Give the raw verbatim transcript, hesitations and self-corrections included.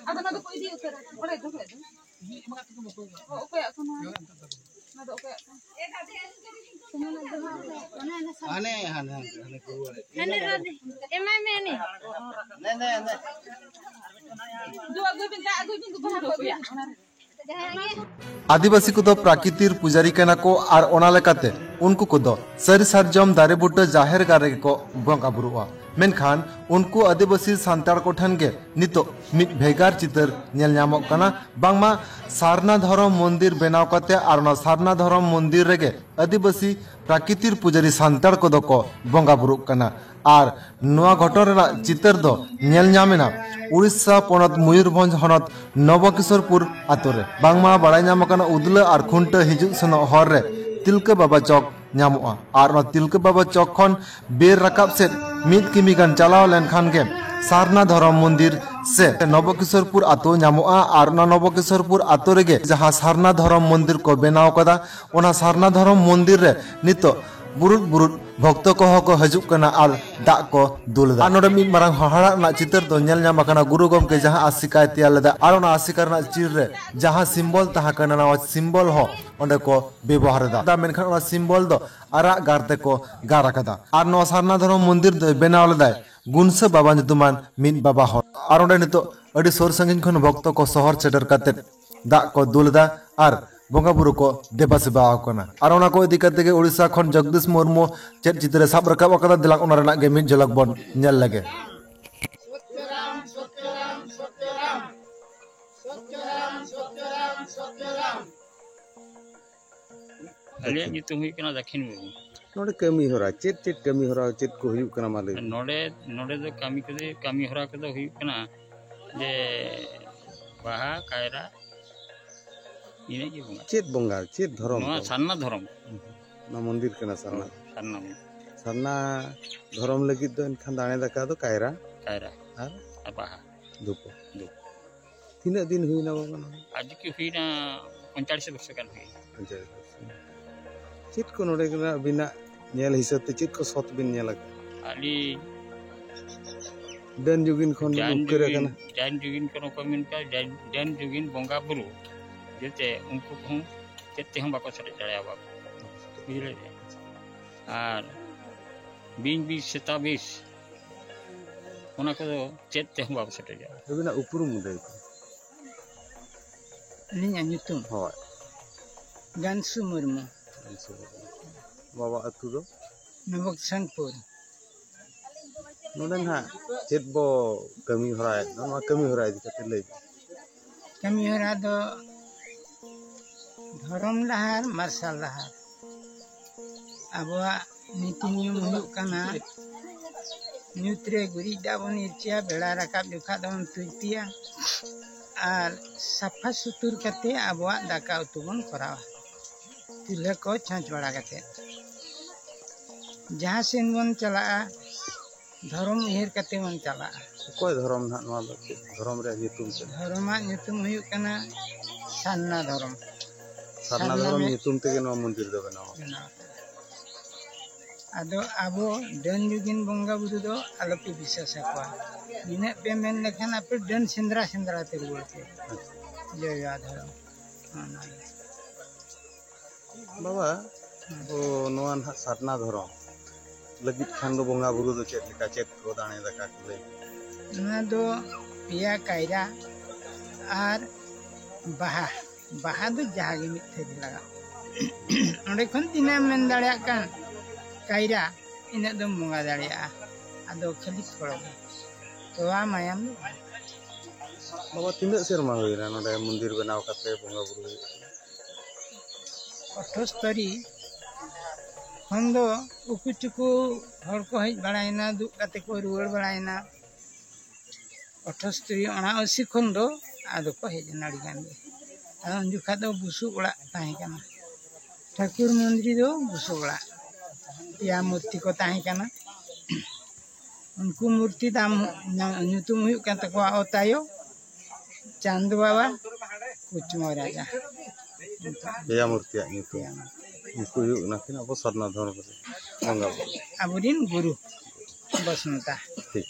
ᱟᱫᱚ ᱚᱱᱟ ᱫᱚᱠᱚ ᱤᱫᱤ ᱩᱛᱟᱹᱨᱟ᱾ ᱚᱸᱰᱮ ᱫᱚᱦᱚᱭ ᱫᱚ᱾ ᱚ, ᱚᱠᱚᱭᱟᱜ ᱠᱟᱱᱟ? ᱚᱱᱟ ᱫᱚ ᱚᱠᱚᱭᱟᱜ ᱠᱟᱱᱟ? ᱦᱟᱱᱮ, ᱦᱟᱱᱮ, ᱦᱟᱱᱮ, ᱦᱟᱱᱮ ᱠᱚ ᱨᱩᱣᱟᱹᱲᱮᱫ᱾ ᱦᱟᱱᱮ ᱟᱨ ᱮᱢᱟᱭ ᱢᱮ ᱩᱱᱤ᱾ ᱱᱮ, ᱱᱮ, ᱱᱮ᱾ ᱫᱩ ᱟᱹᱜᱩᱭ ᱵᱤᱱ, ᱫᱟᱜ ᱟᱹᱜᱩᱭ ᱵᱤᱱ, ᱫᱩ ᱵᱟᱦᱟ ᱠᱚ ᱟᱹᱜᱩᱭᱟ᱾ ᱟᱹᱫᱤᱵᱟᱹᱥᱤ ᱠᱚᱫᱚ ᱯᱨᱟᱠᱤᱛᱤᱨ ᱯᱩᱡᱟᱨᱤ ᱠᱟᱱᱟ ᱠᱚ ᱟᱨ ᱚᱱᱟ ᱞᱮᱠᱟᱛᱮ ᱩᱱᱠᱩ ᱠᱚᱫᱚ ᱥᱟᱹᱨᱤ ᱥᱟᱨᱡᱚᱢ ᱫᱟᱨᱮ ᱵᱩᱴᱟᱹ ᱡᱟᱦᱮᱨ ᱜᱟᱲ ᱨᱮᱜᱮ ᱠᱚ ᱵᱚᱸᱜᱟ ᱵᱩᱨᱩᱜᱼᱟ᱾ ᱢᱮᱱᱠᱷᱟᱱ ᱩᱱᱠᱩ ᱟᱹᱫᱤᱵᱟᱹᱥᱤ ᱥᱟᱱᱛᱟᱲ ᱠᱚᱴᱷᱮᱱ ᱜᱮ ᱱᱤᱛᱚᱜ ᱢᱤᱫ ᱵᱷᱮᱜᱟᱨ ᱪᱤᱛᱟᱹᱨ ᱧᱮᱞ ᱧᱟᱢᱚᱜ ᱠᱟᱱᱟ᱾ ᱵᱟᱝᱢᱟ ᱥᱟᱨᱱᱟ ᱫᱷᱚᱨᱚᱢ ᱢᱚᱱᱫᱤᱨ ᱵᱮᱱᱟᱣ ᱠᱟᱛᱮ ᱟᱨ ᱚᱱᱟ ᱥᱟᱨᱱᱟ ᱫᱷᱚᱨᱚᱢ ᱢᱚᱱᱫᱤᱨ ᱨᱮᱜᱮ ᱟᱹᱫᱤᱵᱟᱹᱥᱤ ᱯᱨᱟᱠᱤᱛᱤᱨ ᱯᱩᱡᱟᱨᱤ ᱥᱟᱱᱛᱟᱲ ᱠᱚᱫᱚ ᱠᱚ ᱵᱚᱸᱜᱟ ᱵᱩᱨᱩᱜ ᱠᱟᱱᱟ᱾ ᱟᱨ ᱱᱚᱣᱟ ᱜᱷᱚᱴᱚᱱ ᱨᱮᱱᱟᱜ ᱪᱤᱛᱟᱹᱨ ᱫᱚ ᱧᱮᱞ ᱧᱟᱢ ᱮᱱᱟ ᱩᱲᱤᱥᱥᱟ ᱯᱚᱱᱚᱛ ᱢᱚᱭᱩᱨᱵᱷᱚᱸᱡᱽ ᱦᱚᱱᱚᱛ ᱱᱚᱵᱚᱠᱤᱥᱳᱨᱯᱩᱨ ᱟᱛᱳ ᱨᱮ᱾ ᱵᱟᱝᱢᱟ ᱵᱟᱲᱟᱭ ᱧᱟᱢ ᱟᱠᱟᱱᱟ ᱩᱫᱽᱞᱟᱹ ᱟᱨ ᱠᱷᱩᱱᱴᱟᱹ ᱦᱤᱡᱩᱜ ᱥᱮᱱᱚᱜ ᱦᱚᱨ ᱨᱮ ᱛᱤᱞᱠᱟᱹ ᱵᱟᱵᱟ ᱪᱚᱠ ᱧᱟᱢᱚᱜᱼᱟ᱾ ᱟᱨ ᱚᱱᱟ ᱛᱤᱞᱠᱟᱹ ᱵᱟᱵᱟ ᱪᱚᱠ ᱠᱷᱚᱱ ᱵᱮᱨ ᱨᱟᱠᱟᱵ ᱥᱮᱫ ᱢᱤᱫ ᱠᱤᱢᱤ ᱜᱟᱱ ᱪᱟᱞᱟᱣ ᱞᱮᱱᱠᱷᱟᱱ ᱜᱮ ᱥᱟᱨᱱᱟ ᱫᱷᱚᱨᱚᱢ ᱢᱚᱱᱫᱤᱨ ᱥᱮ ᱱᱚᱵᱚᱠᱤᱥᱳᱨᱯᱩᱨ ᱟᱛᱳ ᱧᱟᱢᱚᱜᱼᱟ᱾ ᱟᱨ ᱚᱱᱟ ᱱᱚᱵᱚᱠᱤᱥᱳᱨᱯᱩᱨ ᱟᱛᱳ ᱨᱮᱜᱮ ᱡᱟᱦᱟᱸ ᱥᱟᱨᱱᱟ ᱫᱷᱚᱨᱚᱢ ᱢᱚᱱᱫᱤᱨ ᱠᱚ ᱵᱮᱱᱟᱣ ᱠᱟᱫᱟ, ᱚᱱᱟ ᱥᱟᱨᱱᱟ ᱫᱷᱚᱨᱚᱢ ᱢᱚᱱᱫᱤᱨ ᱨᱮ ᱱᱤᱛᱚᱜ ᱵᱩᱨᱩᱫ ᱵᱩᱨᱩᱫ ᱵᱷᱚᱠᱛᱚ ᱠᱚᱦᱚᱸ ᱠᱚ ᱦᱤᱡᱩᱜ ᱠᱟᱱᱟ ᱟᱨ ᱫᱟᱜ ᱠᱚ ᱫᱩᱞ ᱮᱫᱟ᱾ ᱟᱨ ᱱᱚᱰᱮ ᱢᱤᱫ ᱢᱟᱨᱟᱝ ᱦᱟᱦᱟᱲᱟᱜ ᱨᱮᱱᱟᱜ ᱪᱤᱛᱟᱹᱨ ᱫᱚ ᱧᱮᱞ ᱧᱟᱢ ᱟᱠᱟᱱᱟ, ᱜᱩᱨᱩ ᱜᱚᱢᱠᱮ ᱡᱟᱦᱟᱸ ᱟᱥᱤᱠᱟᱭ ᱛᱮᱭᱟᱨ ᱞᱮᱫᱟ ᱟᱨ ᱚᱱᱟ ᱟᱥᱤᱠᱟ ᱨᱮᱱᱟᱜ ᱪᱤᱨ ᱨᱮ ᱡᱟᱦᱟᱸ ᱥᱤᱢᱵᱚᱞ ᱛᱟᱦᱮᱸ ᱠᱟᱱᱟ, ᱱᱚᱣᱟ ᱥᱤᱢᱵᱚᱞ ᱦᱚᱸ ᱚᱸᱰᱮ ᱠᱚ ᱵᱮᱵᱚᱦᱟᱨ ᱮᱫᱟ᱾ ᱢᱮᱱᱠᱷᱟᱱ ᱚᱱᱟ ᱥᱤᱢᱵᱚᱞ ᱫᱚ ᱟᱨᱟᱜ ᱜᱟᱨ ᱛᱮᱠᱚ ᱜᱟᱨ ᱟᱠᱟᱫᱟ᱾ ᱟᱨ ᱱᱚᱣᱟ ᱥᱟᱨᱱᱟ ᱫᱷᱚᱨᱚᱢ ᱢᱚᱱᱫᱤᱨ ᱫᱚᱭ ᱵᱮᱱᱟᱣ ᱞᱮᱫᱟᱭ ᱜᱩᱱᱥᱟᱹ ᱵᱟᱵᱟ ᱧᱩᱛᱩᱢᱟᱱ ᱢᱤᱫ ᱵᱟᱵᱟ ᱦᱚᱲ᱾ ᱟᱨ ᱚᱸᱰᱮ ᱱᱤᱛᱚᱜ ᱟᱹᱰᱤ ᱥᱩᱨ ᱥᱟᱺᱜᱤᱧ ᱠᱷᱚᱱ ᱵᱷᱚᱠᱛᱚ ᱠᱚ ᱥᱚᱦᱚᱨ ᱥᱮᱴᱮᱨ ᱠᱟᱛᱮ ᱫᱟᱜ ᱠᱚ ᱫᱩᱞ ᱮᱫᱟ ᱟᱨ ᱵᱚᱸᱜᱟ ᱵᱩᱨᱩ ᱠᱚ ᱫᱮᱵᱟ ᱥᱮᱵᱟ ᱟᱠᱚ ᱠᱟᱱᱟ᱾ ᱟᱨ ᱚᱱᱟ ᱠᱚ ᱤᱫᱤ ᱠᱟᱛᱮ ᱜᱮ ᱳᱰᱤᱥᱟ ᱠᱷᱚᱱ ᱡᱚᱜᱽᱫᱤᱥ ᱢᱩᱨᱢᱩ ᱪᱮᱫ ᱪᱤᱛᱟᱹᱨ ᱮ ᱥᱟᱵ ᱨᱟᱠᱟᱵ ᱟᱠᱟᱫᱟ, ᱫᱮᱞᱟ ᱚᱱᱟ ᱨᱮᱱᱟᱜ ᱜᱮ ᱢᱤᱫ ᱡᱷᱚᱞᱚᱠ ᱵᱚᱱ ᱧᱮᱞ ᱞᱮᱜᱮ᱾ ᱟᱹᱞᱤᱧᱟᱜ ᱧᱩᱛᱩᱢ ᱦᱩᱭᱩᱜ ᱠᱟᱱᱟ ᱫᱟᱹᱠᱷᱤᱱ ᱢᱩᱨᱢᱩ᱾ ᱱᱚᱰᱮ ᱠᱟᱹᱢᱤ ᱦᱚᱨᱟ ᱪᱮᱫ ᱪᱮᱫ ᱠᱟᱹᱢᱤ ᱦᱚᱨᱟ ᱪᱮᱫ ᱠᱚ ᱦᱩᱭᱩᱜ ᱠᱟᱱᱟ, ᱢᱟ ᱞᱟᱹᱭ ᱵᱤᱱ? ᱱᱚᱰᱮ, ᱱᱚᱰᱮ ᱫᱚ ᱠᱟᱹᱢᱤ ᱠᱚᱫᱚ, ᱠᱟᱹᱢᱤ ᱦᱚᱨᱟ ᱠᱚᱫᱚ ᱦᱩᱭᱩᱜ ᱠᱟᱱᱟ ᱡᱮ ᱵᱟᱦᱟ, ᱠᱟᱭᱨᱟ, ᱤᱱᱟᱹᱜ ᱜᱮ ᱵᱚᱸᱜᱟ᱾ ᱪᱮᱫ ᱵᱚᱸᱜᱟ, ᱪᱮᱫ ᱫᱷᱚᱨᱚᱢ ᱱᱚᱣᱟ ᱠᱚ? ᱥᱟᱨᱱᱟ ᱫᱷᱚᱨᱚᱢ᱾ ᱱᱚᱣᱟ ᱢᱚᱱᱫᱤᱨ ᱠᱟᱱᱟ ᱥᱟᱨᱱᱟ᱾ ᱥᱟᱨᱱᱟ ᱢᱚᱱᱫᱤᱨ᱾ ᱥᱟᱨᱱᱟ ᱫᱷᱚᱨᱚᱢ ᱞᱟᱹᱜᱤᱫ ᱫᱚ ᱮᱱᱠᱷᱟᱱ ᱫᱟᱲᱮ ᱫᱟᱠᱟ ᱫᱚ ᱠᱟᱭᱨᱟ ᱠᱟᱭᱨᱟ ᱟᱨ ᱟᱨ ᱵᱟᱦᱟ᱾ ᱫᱷᱩᱯ᱾ ᱫᱷᱩᱯ᱾ ᱛᱤᱱᱟᱹᱜ ᱫᱤᱱ ᱦᱩᱭᱱᱟ ᱵᱟᱵᱟ ᱱᱚᱣᱟ? ᱟᱡ ᱠᱤ ᱦᱩᱭᱱᱟ ᱯᱚᱧᱪᱟᱲᱤᱥ ᱵᱚᱪᱷᱚᱨ ᱜᱟᱱ ᱦᱩᱭ ᱮᱱᱟ᱾ ᱟᱪᱪᱷᱟ, ᱟᱪᱪᱷᱟ᱾ ᱪᱮᱫ ᱠᱚ ᱱᱚᱰᱮ ᱠᱷᱚᱱᱟᱜ ᱟᱹᱵᱤᱱᱟᱜ ᱧᱮᱞ ᱦᱤᱥᱟᱹᱵ ᱛᱮ ᱪᱮᱫ ᱠᱚ ᱥᱚᱛ ᱵᱤᱱ ᱧᱮᱞ ᱟᱠᱟᱫᱟ? ᱟᱹᱰᱤ ᱰᱟᱹᱱ ᱡᱩᱜᱤᱱ ᱠᱷᱚᱱ ᱰᱟᱹᱱ ᱩᱯᱠᱟᱹᱨ ᱡᱩᱜᱤᱱ, ᱟᱠᱟᱱᱟ? ᱰᱟᱹᱱ ᱡᱩᱜᱤᱱ ᱠᱚ ᱱᱚᱝᱠᱟ ᱢᱮᱱ ᱠᱟᱜ, ᱰᱟᱹᱱ, ᱰᱟᱹᱱ ᱡᱩᱜᱤᱱ ᱵᱚᱸᱜᱟ ᱵᱩᱨᱩ ᱡᱮᱛᱮ ᱩᱱᱠᱩ ᱠᱚᱦᱚᱸ ᱪᱮᱫ ᱛᱮᱦᱚᱸ ᱵᱟᱠᱚ ᱥᱮᱴᱮᱡ ᱫᱟᱲᱮᱭᱟᱵᱚᱱ᱾ ᱵᱩᱡᱷᱟᱹᱣ ᱠᱮᱫᱟ? ᱟᱨ ᱵᱤᱧ ᱵᱤᱥ, ᱥᱮᱛᱟ ᱵᱤᱥ, ᱚᱱᱟ ᱠᱚᱫᱚ ᱪᱮᱫ ᱛᱮᱦᱚᱸ ᱵᱟᱠᱚ ᱥᱮᱴᱮᱡᱟ᱾ ᱟᱹᱵᱤᱱᱟᱜ ᱩᱯᱨᱩᱢ ᱞᱟᱹᱭ ᱵᱤᱱ᱾ ᱟᱹᱞᱤᱧᱟᱜ ᱧᱩᱛᱩᱢ? ᱦᱳᱭ᱾ ᱜᱟᱱᱥᱩ ᱢᱩᱨᱢᱩ᱾ ᱜᱟᱱᱥᱩ ᱢᱩᱨᱢᱩ᱾ ᱵᱟᱵᱟ ᱟᱹᱛᱩ ᱫᱚ? ᱱᱚᱵᱚᱠᱥᱟᱱᱯᱩᱨ᱾ ᱱᱚᱰᱮ ᱱᱟᱦᱟᱜ ᱪᱮᱫ ᱵᱚ ᱠᱟᱹᱢᱤ ᱦᱚᱨᱟᱭᱮᱫ ᱫᱚ, ᱱᱚᱣᱟ ᱠᱟᱹᱢᱤ ᱦᱚᱨᱟ ᱤᱫᱤ ᱠᱟᱛᱮ ᱞᱟᱹᱭ ᱵᱤᱱ᱾ ᱠᱟᱹᱢᱤ ᱦᱚᱨᱟ ᱫᱚ ᱫᱷᱚᱨᱚᱢ ᱰᱟᱦᱟᱨ, ᱢᱟᱨᱥᱟᱞ ᱰᱟᱦᱟᱨ᱾ ᱟᱵᱚᱣᱟᱜ ᱱᱤᱛᱤ ᱱᱤᱭᱚᱢ ᱦᱩᱭᱩᱜ ᱠᱟᱱᱟ, ᱧᱩᱛ ᱨᱮ ᱜᱩᱨᱤᱡ ᱫᱟᱜ ᱵᱚᱱ ᱤᱨᱪᱤᱭᱟ, ᱵᱮᱲᱟ ᱨᱟᱠᱟᱵ ᱡᱚᱠᱷᱟᱜ ᱫᱚᱵᱚᱱ ᱛᱩᱭᱛᱤᱭᱟ, ᱟᱨ ᱥᱟᱯᱷᱟ ᱥᱩᱛᱩᱨ ᱠᱟᱛᱮ ᱟᱵᱚᱣᱟᱜ ᱫᱟᱠᱟ ᱩᱛᱩ ᱵᱚᱱ ᱠᱚᱨᱟᱣᱟ, ᱪᱩᱞᱦᱟᱹ ᱠᱚ ᱪᱷᱚᱸᱪ ᱵᱟᱲᱟ ᱠᱟᱛᱮ᱾ ᱡᱟᱦᱟᱸ ᱥᱮᱱ ᱵᱚᱱ ᱪᱟᱞᱟᱜᱼᱟ, ᱫᱷᱚᱨᱚᱢ ᱩᱭᱦᱟᱹᱨ ᱠᱟᱛᱮ ᱵᱚᱱ ᱪᱟᱞᱟᱜᱼᱟ᱾ ᱚᱠᱚᱭ ᱫᱷᱚᱨᱚᱢ ᱱᱟᱦᱟᱜ ᱱᱚᱣᱟ ᱫᱚ? ᱪᱮᱫ ᱫᱷᱚᱨᱚᱢ ᱨᱮᱭᱟᱜ ᱧᱩᱛᱩᱢ ᱪᱮᱫ? ᱫᱷᱚᱨᱚᱢᱟᱜ ᱧᱩᱛᱩᱢ ᱦᱩᱭᱩᱜ ᱠᱟᱱᱟ ᱥᱟᱨᱱᱟ ᱫᱷᱚᱨᱚᱢ᱾ ᱥᱟᱨᱱᱟ ᱥᱟᱨᱱᱟ ᱫᱷᱚᱨᱚᱢ ᱢᱮ- ᱧᱩᱛᱩᱢ ᱛᱮᱜᱮ ᱱᱚᱣᱟ ᱢᱚᱱᱫᱤᱨ ᱫᱚ ᱵᱮᱱᱟᱣ ᱟᱠᱟᱱᱟ᱾ ᱵᱮᱱᱟᱣ ᱟᱠᱟᱱᱟ᱾ ᱟᱫᱚ ᱟᱵᱚ ᱰᱟᱹᱱ ᱡᱩᱜᱤᱱ ᱵᱚᱸᱜᱟ ᱵᱩᱨᱩ ᱫᱚ ᱟᱞᱚᱯᱮ ᱵᱤᱥᱥᱟᱥ ᱟᱠᱚᱣᱟ᱾ ᱱᱤᱱᱟᱹᱜ ᱯᱮ ᱢᱮᱱ ᱞᱮᱠᱷᱟᱱ ᱟᱯᱮ ᱰᱟᱹᱱ ᱥᱮᱸᱫᱽᱨᱟ ᱥᱮᱸᱫᱽᱨᱟ ᱛᱮ ᱨᱩᱣᱟᱹᱲ ᱯᱮ᱾ ᱟᱪᱪᱷᱟ᱾ ᱡᱚᱭᱟ ᱫᱷᱚᱨᱚᱢ᱾ ᱚᱱᱟ ᱫᱚ᱾ ᱵᱟᱵᱟ, ᱦᱮᱸ᱾ ᱟᱵᱚ ᱱᱚᱣᱟ ᱱᱟᱦᱟᱜ ᱥᱟᱨᱱᱟ ᱫᱷᱚᱨᱚᱢ ᱞᱟᱹᱜᱤᱫ ᱠᱷᱟᱱ ᱫᱚ ᱵᱚᱸᱜᱟ ᱵᱩᱨᱩ ᱫᱚ ᱪᱮᱫ ᱞᱮᱠᱟ, ᱪᱮᱫ ᱠᱚ ᱫᱟᱲᱮ ᱫᱟᱠᱟ ᱠᱚ ᱞᱟᱹᱭ? ᱚᱱᱟ ᱫᱚ ᱯᱮᱭᱟ ᱠᱟᱭᱨᱟ ᱟᱨ ᱵᱟᱦᱟ᱾ ᱵᱟᱦᱟ ᱫᱚ ᱡᱟᱦᱟᱸ ᱜᱮ ᱢᱤᱫ ᱛᱷᱟᱹᱨᱤ ᱞᱟᱜᱟᱜ᱾ ᱚᱸᱰᱮ ᱠᱷᱚᱱ ᱛᱤᱱᱟᱹᱜ ᱮᱢ ᱢᱮᱱ ᱫᱟᱲᱮᱭᱟᱜ ᱠᱟᱱ, ᱠᱟᱭᱨᱟ, ᱤᱱᱟᱹᱜ ᱫᱚᱢ ᱵᱚᱸᱜᱟ ᱫᱟᱲᱮᱭᱟᱜᱼᱟ᱾ ᱟᱫᱚ ᱠᱷᱟᱹᱞᱤ ᱯᱷᱚᱞ ᱜᱮ, ᱛᱚᱣᱟ ᱢᱟᱭᱟᱢ ᱫᱚ ᱵᱟᱝ᱾ ᱵᱟᱵᱟ, ᱛᱤᱱᱟᱹᱜ ᱥᱮᱨᱢᱟ ᱦᱩᱭᱱᱟ ᱱᱚᱰᱮ ᱢᱚᱱᱫᱤᱨ ᱵᱮᱱᱟᱣ ᱠᱟᱛᱮ ᱵᱚᱸᱜᱟ ᱵᱩᱨᱩ ᱦᱩᱭᱩᱜ ᱠᱟᱱᱟ? ᱟᱴᱷᱟᱥ ᱛᱟᱹᱨᱤᱠᱷ ᱠᱷᱚᱱ ᱫᱚ ᱩᱠᱩ ᱪᱩᱠᱩ ᱦᱚᱲ ᱠᱚ ᱦᱮᱡ ᱵᱟᱲᱟᱭᱮᱱᱟ, ᱫᱩᱜ ᱠᱟᱛᱮ ᱠᱚ ᱨᱩᱣᱟᱹᱲ ᱵᱟᱲᱟᱭᱮᱱᱟ᱾ ᱟᱴᱷᱟᱥ ᱛᱟᱹᱨᱤᱠᱷ ᱚᱱᱟ ᱟᱹᱥᱤ ᱠᱷᱚᱱ ᱫᱚ ᱟᱫᱚ ᱠᱚ ᱦᱮᱡ ᱮᱱᱟ ᱟᱹᱰᱤ ᱜᱟᱱ ᱜᱮ᱾ ᱟᱫᱚ ᱩᱱ ᱡᱚᱠᱷᱟᱡ ᱫᱚ ᱵᱩᱥᱩᱵ ᱚᱲᱟᱜ ᱛᱟᱦᱮᱸ ᱠᱟᱱᱟ, ᱴᱷᱟᱹᱠᱩᱨ ᱢᱚᱱᱫᱤᱨ ᱫᱚ ᱵᱩᱥᱩᱵ ᱚᱲᱟᱜ, ᱯᱮᱭᱟ ᱢᱩᱨᱛᱤ ᱠᱚ ᱛᱟᱦᱮᱸ ᱠᱟᱱᱟ᱾ ᱩᱱᱠᱩ ᱢᱩᱨᱛᱤ ᱫᱟᱢ ᱧᱩᱛᱩᱢ ᱦᱩᱭᱩᱜ ᱠᱟᱱ ᱛᱟᱠᱚᱣᱟ ᱚᱛᱟᱭᱚ, ᱪᱟᱸᱫ ᱵᱟᱵᱟ, ᱠᱩᱪᱢᱚ ᱨᱟᱡᱟ᱾ ᱯᱮᱭᱟ ᱢᱩᱨᱛᱤᱭᱟᱜ ᱧᱩᱛᱩᱢ᱾ ᱩᱱᱠᱩ ᱦᱩᱭᱩᱜ ᱠᱟᱱᱟ ᱠᱤᱱ ᱟᱵᱚ ᱥᱟᱨᱱᱟ ᱫᱷᱚᱨᱚᱢ ᱨᱮ ᱵᱚᱸᱜᱟ ᱵᱩᱨᱩ᱾ ᱟᱵᱚᱨᱮᱱ ᱜᱩᱨᱩ ᱵᱚᱥᱱᱚᱛᱟ᱾ ᱴᱷᱤᱠ᱾